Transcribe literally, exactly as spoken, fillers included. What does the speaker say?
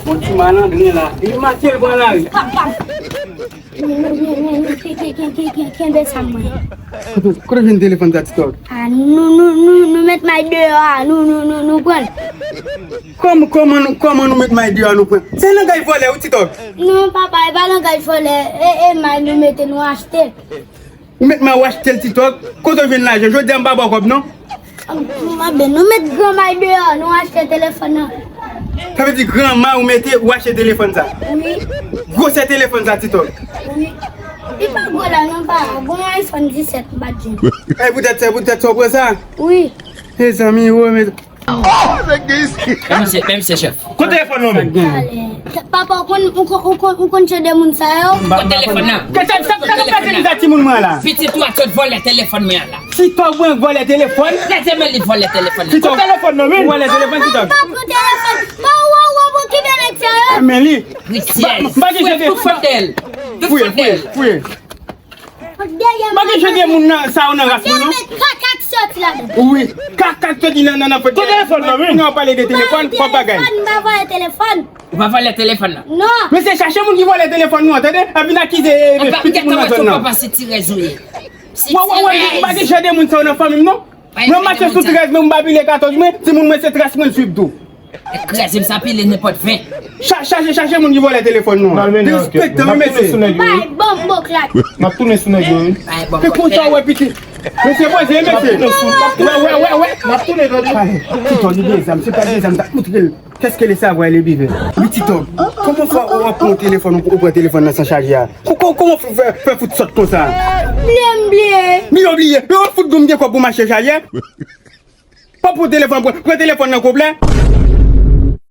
Yon ti malandren la, li mache l pran lari. Kenbe sa mwen. Kote, kote w jwenn telefòn sa, Titòg? Ah, nou, nou, nou, nou met may deyò a, nou, nou, nou, nou pran l. Kòman, kòman nou, kòman nou met may deyò a, nou pran l? Se langaj vòlè wi, Titòg. Non, papa, e pa langaj vòlè, e, e may nou mete, nou achte. Ou met may ou achte l, Titòg? Kote w jwenn lajan? Jodi a m pa ba w kòb non. M ap di nou met gran may deyò, nou achte telefòn nan. Sa vle di gran may ou mete, ou achte telefòn sa? Wi. Gwosè telefòn sa, Titòg? Wi. Li pa gwo la non, pa. Bon, iPhone disèt m pa t jwenn. E poutèt sa, poutèt sa w pran sa? Wi. Mezanmi, wo, mezanmi. Men misye, men misye chèf. Kote telefòn nan men? Papa, ou konn, ou konn, ou konn, ou konn jan de moun sa yo? Kote telefòn nan? Kèt sa, sa, sa, sa, sa, sa, timoun mwen la. Pitit ou a sot vòlè telefòn mwen la. Titòg mwen vòlè telefòn. Lèzè men li vòlè telefòn nan. Titòg. Kote telefòn nan men? Vòlè telefòn, Titòg. Papa, pran telefòn. Pa ou, ou, ou, ou, ki bèl nèg sa yo? Men li. Risyèz. Fouye, fouye, fouye. Fouye, fouye. Bagay jan de moun nan, sa yo nan ras mwen non. Kakak soti ladan. Wi, kakak soti nan, nan, nan fòt. Kote telefòn nan, wi? Nan pale de telefòn, pòp bagay. M pa vòlè telefòn. Ou pa vòlè telefòn nan? Non. Mesye, chache moun ki vòlè telefòn nou an, tande? Ap vin akize, eh, pitit moun nan zòn nan. Papa, se tirèz ou ye. Wè, wè, wè, bagay jan de moun sa yo nan fanmi m non. Mwen mache sou trèz mwen, m pa pile katòz mwen, timoun mwen se trèz mwen l swiv tou. Kraze m sa pile nenpòt ven. Cha-, chache, chache moun ki vòlè telefòn nou an. Derespektan wi, mesye. Bay bonbo klak. M ap tounen sou nèg yo, wi. Bay bonbo klak. Se konsa w wè pitit. Mesye, poze, mesye. Wè, wè, wè, wè. M ap tounen, tande. Titòg, li gen zam, se pa gen zam, t ap moutre l. Qu'est-ce que le savoir et le vivre? Wi, Titòg, kòman fè w ap pran telefòn, ou pran telefòn nan san chaje a? Kò-, kò-, kòman fè, fè fout sòt konsa? Bliye, m bliye. Bliye, bliye. Yo, fout gwo m gen kòb pou m achte chaje. Pa pran telefòn, pran, pran telefòn nan konplè.